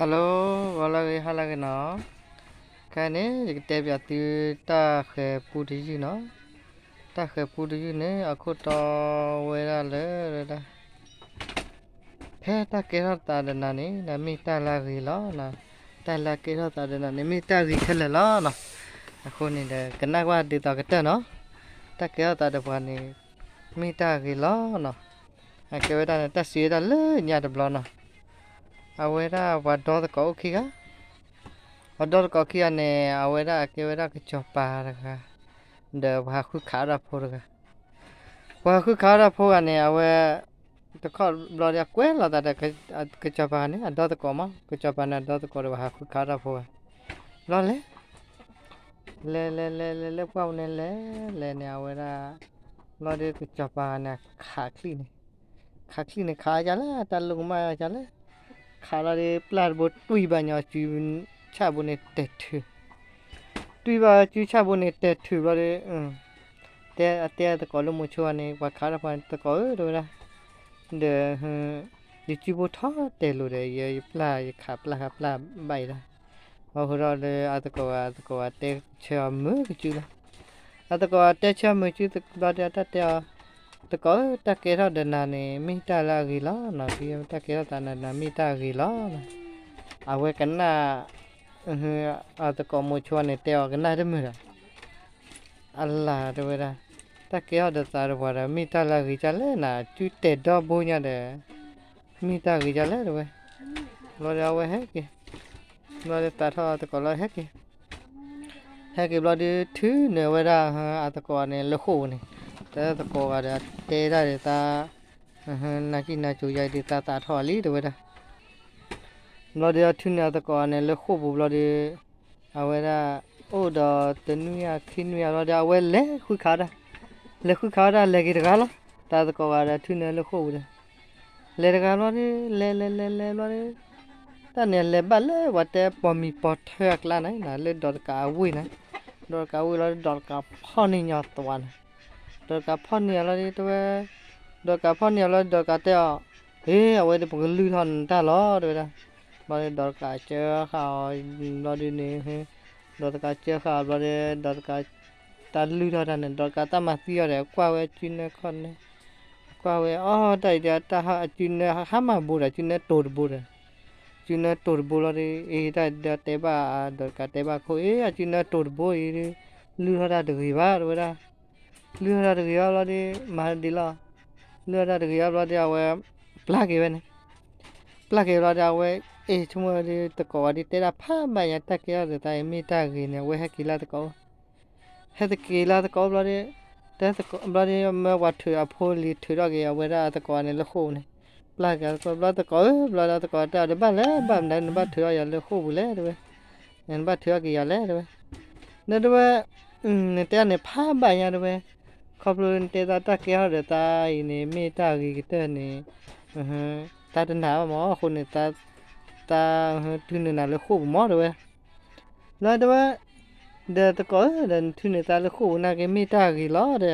Hello, ဂီၤလၢအဂ့ၤ ဟါလၢအဂ့ၤနီၤ. ခဲအံၤန့ၣ် ယကတဲပၠးသုတၢ်ဃဲၤပူတယုၢ်နီၤ. တၢ်ဃဲၤပူတယုၢ်န့ၣ် အခိၣ်တီဝဲဒၣ်လၢ ဖဲတၢ်ကဲထီၣ်သးဒီးနၤန့ၣ် နမ့ၢ်တၢ်လၢအဂ့ၤလီၤ. တၢ်လၢအကဲထီၣ်သးဒီးနၤန့ၣ် မ့ၢ်တၢ်ဂ့ၤခဲလၢာ်လီၤနီၤ. အဃိန့ၣ်ဒီး ကနၣ်ကွၢ်ဒ်သိးကတၢၢ်နီၤ. တၢ်ကဲထီၣ်သးဒီးပှၤန့ၣ် မ့ၢ်တၢ်ဂ့ၤလီၤနီၤ. အကဲဝဲဒၣ်န့ၣ် တၢ်စံးဝဲဒၣ်လၢညါတဘျီနီၤ. အဝဲဒၣ်ပှၤဒီသကိးအိၣ်ခံဂၤ, ပှၤဒီသကိးခံဂၤန့ၣ် အဝဲဒၣ်အကဲဝဲဒၣ်ကစီၤပၤတဂၤ, ဒီးပှၤဟးဃုခးအီၣ်တၢ်ဖိတဂၤ. ပှၤဟးဃုခးအီၣ်တၢ်ဖိဂၤန့ၣ် အဝဲ တခီဘျီဒီး အကွဲးလီၤသးဒီး ကစီၤပၤန့ၣ် အဒီသကိးမး, ကစီၤပၤန့ၣ် အဒီသကိးဒီး ပှၤဟးဃုခးအီၣ်တၢ်ဖိဂၤ. ဘျီလဲၤ လဲၤလဲၤလဲၤလဲၤ လၢပှၢ်ပူၤန့ၣ် လဲၤလဲၤန့ၣ် အဝဲဒၣ် ဘျီဒီး ကစီၤပၤန့ၣ် ခးချံၣ်န့ၣ်, ခးချံၣ်န့ၣ် ခးအါလဲၣ်, တၢ်လိၣ်ကမၣ်အါလဲၣ်. ခးလီၤဒီး ပျၢ်တဘိ တွံၢ်ဘၣ်ညီအစုဆၣ်ဘိန့ၣ် တဲာ်ထုး, တွံၢ်ဘၣ်စုဆၣ်ဘိန့ၣ် တဲာ်ထုးဘျီဒီး တဲအသကိးလၢမိၤဆိန့ၣ် ပှၤခးအီၣ်တၢ်ဖိသကိးဧၢ တဲဝဲဒၣ်, ဒီး ယစုဖိထီၣ်တဲာ်လိၤဒီး ယပျၢ် ယခးပျၢ်ဃာ်ပျၢ်ဘၣ်အံၤလီၤ. အဃိဒီး အသကိးဂၤ အသကိးဂၤတဲဆၢအီၤ မုာ်ကစုလီၤ. အသကိးဂၤတဲဆၢအီၤ မုာ်ကစုဘျီဒီး တၢ်တဲအီၤ, သကိးဧၢ, တၢ်ကဲထီၣ်ဒီးနၤန့ၣ် မ့ၢ်တၢ်လၢအဂ့ၤလီၤနီၤ. တၢ်ကဲထီၣ်သးဒီးနၤ မ့ၢ်တၢ်ဂ့ၤလီၤ. အဝဲကနၣ် အသကိးမိၤဆိန့ၣ် တဲအီၤကနၣ်တမုာ်ဒီး အလၤ တဲဝဲဒၣ်, တၢ်ကဲထီၣ်ဒီးသးဒီးပှၤဒီး မ့ၢ်တၢ်လၢအဂ့ၤဒ်လဲၣ်, နစုတဲာ်ဒီဘိညါဒီး မ့ၢ်တၢ်ဂ့ၤဒ်လဲၣ် တဲဝဲ. ဘျီဒီး အဝဲဟဲက့ၤ, ဘျီဒီး သးထီၣ်အသကိးလီၤ ဟဲက့ၤ, ဟဲက့ၤဘျီဒီး ထုးနုာ်ဝဲဒၣ် အသကိးန့ၣ် လၢဃိာ်ပူၤန့ၣ်, တၢ်သကိးဂၤဒီး တဲဒၣ်ဒီးသး နၤကံၣ်နၤကိၤယၤဒီး သးသးထီၣ်လံ တဲဝဲဒၣ်. ဘျီဒီး ထုးနုာ်အသကိးန့ၣ် လၢဃိာ်ပူၤဘျီဒီး အဝဲဒၣ် အိၣ်ဒီးတနွံဂၤခံနွံဂၤဘျီဒီး အဝဲလဲၤဃုခးဒၣ်, လဲၤဃုခးဝဲဒၣ် လဲၤက့ၤတဂၤလီၤ. တၢ်သကိးဂၤဒီး ထုးနုာ်လၢဃိာ်ပူၤဒီး လဲၤတဂၤဘျီဒီး လဲၤလဲၤလဲၤလဲၤဘျီဒီး တၢ်န့ၣ်လဲၤဘၣ်လၢပှၤတဲပိာ်မုၣ်ပိာ်ထွဲအကျါန့ၣ် လၢဒီးတကးအဝ့ၢ်န့ၣ်, ဒီးတကးအဝ့ၢ်လီၤဒီး ဒီးတကးဖီၣ်န့ၢ်ညီအသွးန့ၣ်, ဒီးတကးဖီၣ်န့ၢ်အီၤလီၤဒီး တဲဝဲ, ဒီးတကးဖီၣ်န့ၢ်အီၤလီၤဒီး ဒီးတကးတဲအီၤ, ဟ့ အဝဲဒီး ပကလုၢ်ထီၣ်နတၢ်လီၤ တဲဝဲဒၣ်. ဘျီဒီး ဒီးတကးစၢဃာ်အီၤ ဘျီဒီးန့ၣ် ဒီးတကးစၢဃာ်အီၤဘျီဒီး ဒီးတကး တၢ်လုၢ်ထီၣ်တၢ်န့ၣ် ဒီးတကးတၢ်မၤသံအီၤဒီး ကွၢ်ဝဲအစုနဲခီၣ်နဲ, ကွၢ်ဝဲအီၤ တၢ်အံၤဒီး တၢ်အစုနဲဟါမၢ်ဘိဒီး အစုနဲတိၤတဘိဒီး အစုနဲတိၤတဘိလီၤဒီး အ့ တၢ်ဒီးတဲဘၣ် ဒီးတကးတဲဘၣ်ခိၣ် အ့ အစုနဲတိၤတဘိအံၤဒီး လုၢ်ထီၣ်တၢ်တဂ့ၤဘၣ် တဲဝဲဒၣ်. လုၢ်ထီၣ်တၢ်တဂ့ၤဘၣ်ဘျီဒီး မၤဒ်လီၤ. လုၢ်ထီၣ်တၢ်တဂ့ၤဘၣ်ဘျီဒီး အဝဲ ပျၢ်က့ၤဝဲန့ၣ်, ပျၢ်က့ၤဘျီဒီး အဝဲ အ့ ဆိကမိၣ်ဒီး သကိးဝဲဒီး တဲဒၣ်ဖးဘၣ်ညါ တၢ်ကဲထီၣ်ဒီးသးအံၤ မ့ၢ်တၢ်ဂ့ၤန့ၣ် အဝဲဟဲက့ၤလၢသကိး ဟဲတက့ၤလၢသကိးဘျီဒီး တဲသကိးဘျီဒီး မၢပှၤထုးအဖိလံၤထုးထီၣ်က့ၤ အဝဲဒၣ်အသကိးန့ၣ်လၢဃိာ်ပူၤန့ၣ်, ပျၢ်က့ၤအသကိးဘျီ သကိးဧၢ ဘျီဒီးသကိးတဲအီၤ တဘၣ်လၢၤဘၣ်မနုၤ နဘၣ်ထုးထီၣ်ယၤလၢဃိာ်ပူၤလဲၣ် တဲဝဲ, နဘၣ်ထုးထီၣ်က့ၤယၤလဲၣ် တဲဝဲ, ဒီးတဲဝဲ နတဲအီၤန့ၣ် ဖးဘၣ်ညါ တဲဝဲ, ခီဖျိနတဲသးတၢ်ကဲထီၣ်ဒီးသးအံၤန့ၣ် မ့ၢ်တၢ်ဂ့ၤကတၢၢ်န့ၣ် သးတနာ်ဘၣ်မး အဃိန့ၣ် သး ထုးနုာ်နၤလၢဃိာ်ပူၤမး တဲဝဲ. ဘျီတဲဝဲ, ဒီးသကိးဧၢ ဒီးနထုးနုာ်သးလၢဃိာ်ပူၤနာ်က့ မ့ၢ်တၢ်ဂ့ၤလီၤ တဲ,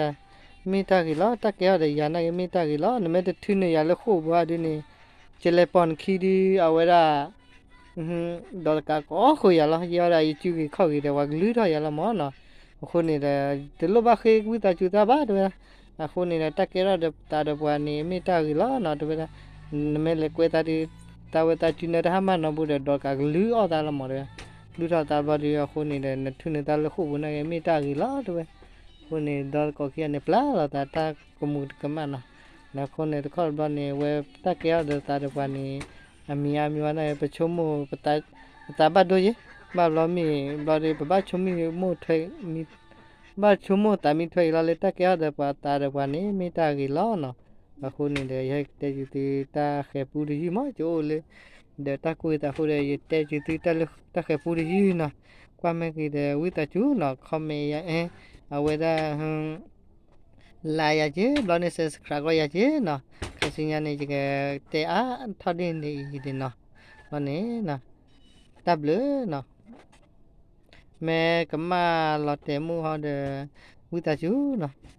မ့ၢ်တၢ်ဂ့ၤလီၤ တၢ်ကဲထီၣ်ဒီးယၤနာ်က့ မ့ၢ်တၢ်ဂ့ၤလီၤ နမ့ၢ်တထုးနုာ်ယၤလၢဃိာ်ပူၤဘၣ်ဒုးန့ၣ် ယလဲၤပိာ်နခံဒုး အဝဲဒၣ် ဒီးတကးကိးဃုာ်ယၤလီၤ ယဲဒၣ်ယစုဂ့ၤခီၣ်ဂ့ၤဒီး ပှၤကလုၢ်ထီၣ်ယၤလီၤမးနီၤ. အဃိန့ၣ်ဒီး တလိၣ်ဘၣ်ဃ့ဝံသးစူၤသးဘၣ် တဲဝဲဒၣ်. အဃိန့ၣ်ဒီး တၢ်ကဲထီၣ်ဒီးသးဒီးပှၤန့ၣ် မ့ၢ်တၢ်ဂ့ၤလီၤနီၤ တဲဝဲဒၣ်. နမ့ၢ်လဲၤကွဲသးဒုး သးဝဲသးစုနဲတဟါမၢ်နီတဘိဒီး ဒီးတကးကလုၢ်အီၣ်သးလီၤမး တဲဝဲ. ကလုၢ်ထီၣ်သးဘျီဒုး အဃိန့ၣ်ဒီး နထုးနုာ်သးလၢဃိာ်ပူၤနာ်က့ မ့ၢ်တၢ်ဂ့ၤလီၤ တဲဝဲ. အဃိန့ၣ် ဒီးသကိးခံဂၤန့ၣ် ပျၢ်လီၤသးတၢ်ကမူၤကမၣ်နီၤ. အဃိန့ၣ် တခီတဘျီန့ၣ် အဝဲတၢ်ကဲထီၣ်ဒီးသးဒီးပှၤန့ၣ် အမံၤအါမံၤဝဲန့ၣ် ပဆိကမိၣ် ပသးဘၣ်ဒိယ့ၢ် ဘၣ်ဘျီမ့ၢ်ဘျီဒီး ပဘၣ်ဆိကမိၣ်မိၣ်ထွဲ ဘၣ်ဆိကမိၣ်သးမံထွဲအံၤလီၤ လၢတၢ်ကဲထီၣ်ဒီးပှၤသးဒီးပှၤန့ၣ် မ့ၢ်တၢ်ဂ့ၤလီၤနီၤ. အဃိန့ၣ်ဒီး ယဟဲကတဲယုာ်သုတၢ်ဃဲၤပူတယုၢ်မး ကအိၣ်လၢ ဒီးတၢ်ကွၢ်သးအဃိဒီး ယတဲယုာ်သုတၢ်ဃဲၤပူတယုၢ်နီၤ. ကွၢ်မဲာ်က့ၤဒီး ဝံသးစူၤနီၤ comment ယၤအဲ အဝဲဒၣ် like ယၤက့ၤ ဘျီန့ၣ် subscribe ယၤက့ၤနီၤ. ခါဆူညါန့ၣ် ယကတဲအါထီၣ်ဒ်န့ၣ်အံၤဒ်နီၤ. ဘျီန့ၣ် တၢ်ဘျုးနီၤ. မ့ၢ်ကမၣ်လီၤတဲာ်မုၢ်ဟီဒီး ဝံသးစူၤနီၤ.